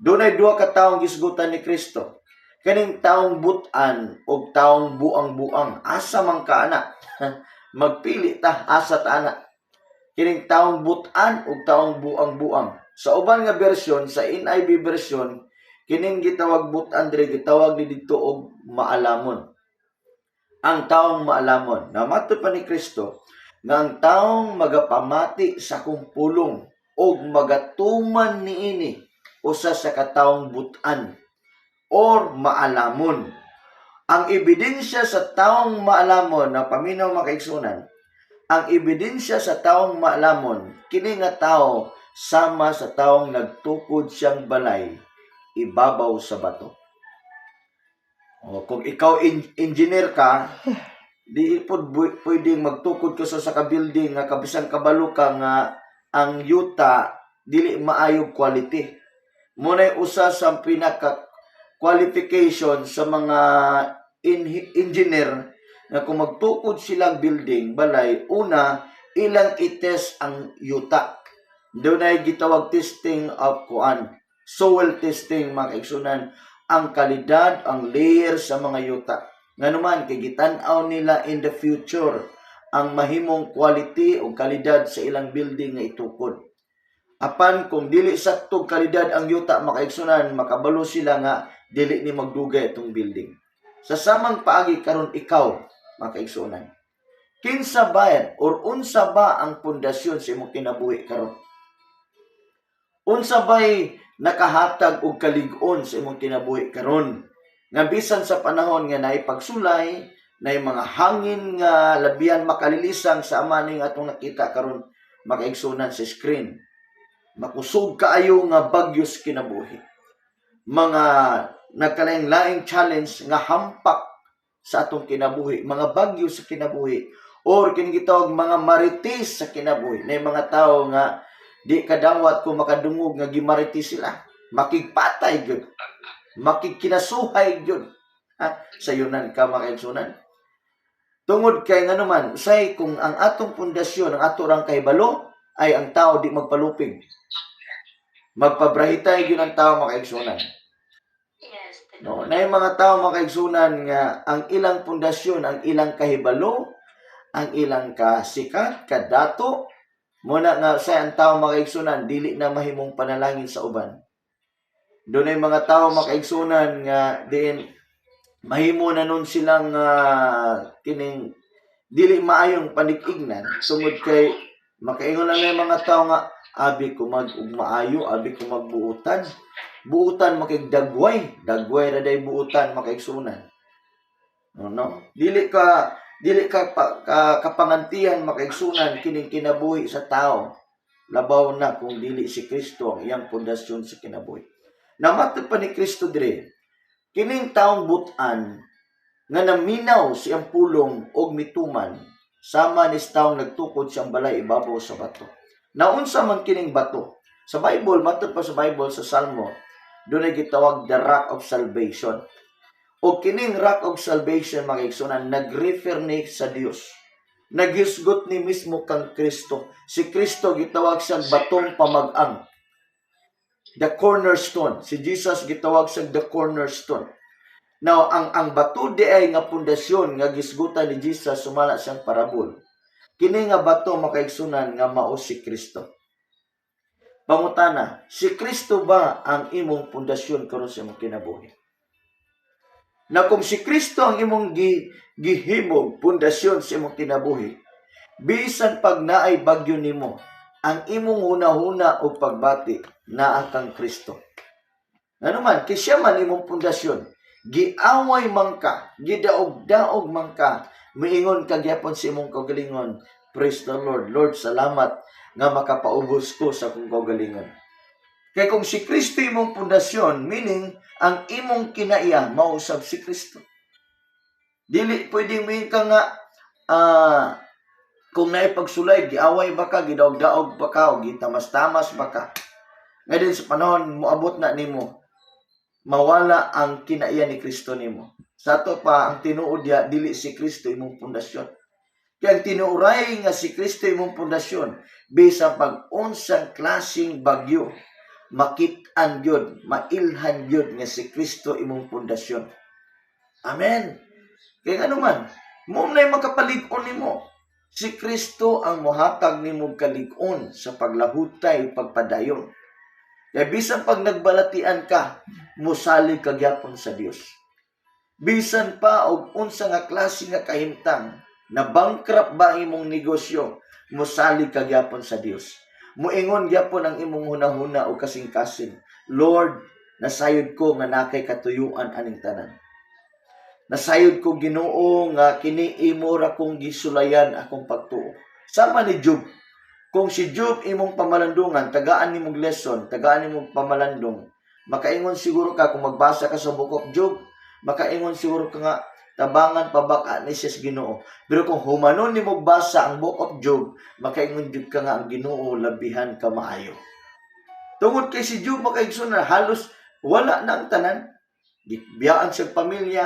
Dunay duha ka taong gisgutan ni Kristo. Kaning taong butan og taong buang-buang. Asa man ka ana? Magpili ta, asa ta ana? Kining taong butan og taong buang-buang. Sa uban nga version, sa NIV version, kining gitawag butan diri, gitawag ni didto og maalamon. Ang taong maalamon. Namato pa ni Kristo nga ang taong magapamati sa akong pulong og magatuman niini, usa sa kataong butan or maalamon. Ang ebidensya sa taong maalamon na paminaw, mga kaigsunan, ang ebidensya sa taong maalamon, kini nga tao sama sa taong nagtukod siyang balay ibabaw sa bato. O, kung ikaw engineer ka, di pod pwedeng magtukod ka sa ka building nga kabisan kabalo ka nga ang yuta dili maayog quality. Mao nay usa sa pinaka qualification sa mga engineer nga kung magtukod silang building, balay, una ilang i-test ang yuta. Dunay gitawag testing of kuan, soil testing, mga kaigsunan, ang kalidad, ang layer sa mga yuta. Nganuman kay gitan-aw nila in the future ang mahimong quality o kalidad sa ilang building nga itukod. Apan kung dili sakto kalidad ang yuta, mga kaigsunan, makabalo sila nga dili ni magdugay itong building. Sa samang paagi karon ikaw, mga kaigsunan, kinsa ba or unsa ba ang pundasyon sa imong kinabuhi karon? Unsa bay nakahatag og kalig-on sa imong kinabuhi karon? Nga bisan sa panahon nga naay pagsulay, naay mga hangin nga labihan makalilisang sama ning atong nakita karon, mga kaigsunan, sa screen. Makusog kaayo nga bagyo sa kinabuhi. Mga nagkalaing-laing challenge nga hampak sa atong kinabuhi, mga bagyo sa kinabuhi, or kini gitawag mga marites sa kinabuhi. Na mga tao nga di kadawat kung makadungog nga gimarites sila. Makigpatay gyud. Makigkinasuhay gyud. Ha? Sayunan ka, mga kaigsunan. Tungod kay nganuman, say kung ang atong pundasyon, ang ato rang kahibalo, ay ang tao di magpalupig. Magpabrahitay gyud ang tao, mga kaigsunan. No, na yung mga tao, mga kaigsunan, nga ang ilang pundasyon, ang ilang kahibalo, ang ilang kasikat, kadato, muna nga sa ang tao, mga kaigsunan, dili na mahimong panalangin sa uban. Dunay mga tao, mga kaigsunan, nga diin mahimo na nun silang kining dili maayong panig-ignan tungod kay makaingon lang na yung mga tao nga abi ko mag ug maayo, abi ko magbuutan. Buutan makigdagway, dagway ra day buutan, mga kaigsunan. No, no? Dili ka kapangantihan, mga kaigsunan, kining kinabuhi sa tao. Labaw na kung dili si Kristo ang iyang pundasyon sa kinabuhi. Namatod pa ni Kristo dire, kining taong butan nga naminaw siyang pulong og mituman, sama ni sa taong nagtukod siyang balay ibabaw sa bato. Naunsa man kining bato? Sa Bible, matod pa sa Bible sa Salmo, dunay gitawag the rock of salvation. O kining rock of salvation, mga igsunan, nag-refer ni sa Dios. Naghisgot ni mismo kang Kristo. Si Kristo gitawag siyang batong pamag-ang. The cornerstone. Si Jesus gitawag siyang the cornerstone. Now, ang bato di ay nga pundasyon nga gisgutan ni Jesus sumala siyang parabol. Kini nga bato, mga kaigsunan, nga mao si Kristo. Pangutana, si Kristo ba ang imong pundasyon karon sa imong kinabuhi? Na kung si Kristo ang imong gihimog pundasyon sa imong kinabuhi, bisan pag naay bagyo nimo, ang imong huna-huna o pagbati naa kang Kristo. Ano man, kay siya man imong pundasyon. Giaway man ka, gidaog-daog man ka, miingon ka gyapon sa imong kaugalingon, "Praise the Lord. Lord, salamat nga makapaubos ko sa akong kaugalingon." Kay kung si Kristo imong pundasyon, meaning ang imong kinaiya mausab si Kristo. Dili pwedeng moingon ka nga kung naipagsulay, giaway ba ka, gidaog-daog ba ka, o gitamas-tamas ba ka. Ngayon sa panahon, moabot na nimo, mawala ang kinaiya ni Kristo nimo. Sa ato pa, ang tinuod diya, dili si Kristo imong pundasyon. Kaya ang tinuoray nga si Kristo imong pundasyon, bisan pag unsang klaseng bagyo, Makit-an gyud, mailhan gyud nga si Kristo imong pundasyon. Amen. Kaya ano man, mao na'y makapalig-on nimo. Si Kristo ang mohatag nimo kalig-on sa paglahutay, pagpadayon. Kaya bisan pag nagbalatian ka, musalig ka gyapon sa Dios. Bisan pa og unsa nga klase nga kahimtang, na bankrupt ba ang imong negosyo, musalig ka gyapon sa Dios. Muingon gyapon ang imong hunahuna o kasing-kasing, "Lord, nasayod ko nga naa kay katuyuan aning tanan. Nasayod ko, Ginoo, nga kini imo ra kong gisulayan akong pagtuo." Sama ni Job. Kung si Job imong pamalandungan, tagaan nimong lesson, tagaan nimong pamalandong, makaingon siguro ka kung magbasa ka sa Book of Job, makaingon siguro ka nga, "Tabangan pa ba ka ni siya sa Ginoo?" Pero kung humanon nimo basa ang Book of Job, makaingon jud ka nga ang Ginoo labihan ka maayo. Tungod kay si Job, mga kaigsuonan, halos wala na ang tanan. Gibiyaan sa pamilya,